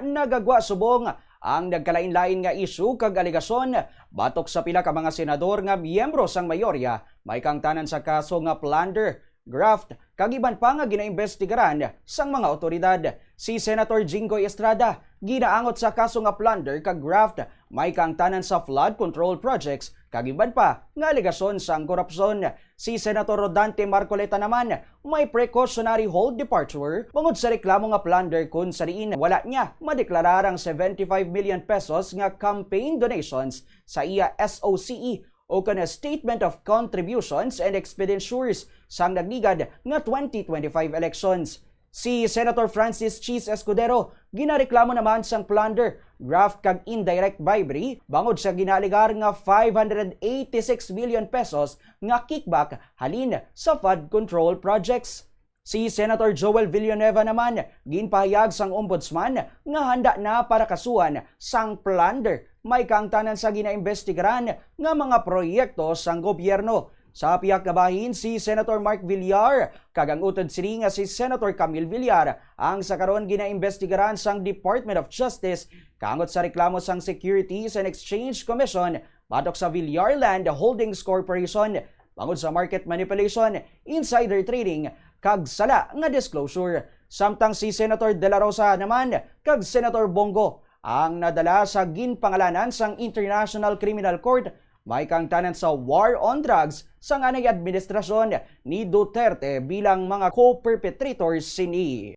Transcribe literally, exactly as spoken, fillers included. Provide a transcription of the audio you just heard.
nagagwa subong ang nagkalain-lain nga isyu kag alegasyon batok sa pila ka mga senador nga miyembro sang mayorya may kaangtanan sa kaso nga plunder, graft, kag iban pa nga ginaimbestigaran sang mga awtoridad. Si Senator Jinggoy Estrada ginaangot sa kaso nga plunder kag graft may kaangtanan sa flood control projects kag iban pa nga alegasyon sang korupsyon. Si Senator Rodante Marcoleta naman may precautionary hold departure bangod sa reklamo nga plunder, kun sa diin wala niya madeklarar ang seventy-five million pesos nga campaign donations sa iya S O C E o kon Statement of Contributions and Expenditures sang nagligad nga twenty twenty-five elections. Si Senator Francis Chiz Escudero ginareklamo naman sang plunder, graft kag indirect bribery bangod sa ginaalegar nga five hundred eighty-six million pesos nga kickback halin sa flood control projects. Si Senator Joel Villanueva naman ginpahayag sang ombudsman nga handa na para kasuhan sang plunder may kaangtanan sa ginaimbestigaran nga mga proyekto sang gobyerno. Sa pihak nga bahin, si Senator Mark Villar kag ang utod sini nga si Senator Camille Villar ang sa karon ginaimbestigaran sang Department of Justice kaangot sa reklamo sang Securities and Exchange Commission batok sa Villar Land Holdings Corporation bangod sa market manipulation, insider trading, kag sala nga disclosure. Samtang si Senator De La Rosa naman kag Senator Bong Go ang nadala sa ginpangalanan sang International Criminal Court may kaangtanan sa war on drugs sang anay administrasyon ni Duterte bilang mga co-perpetrators sini.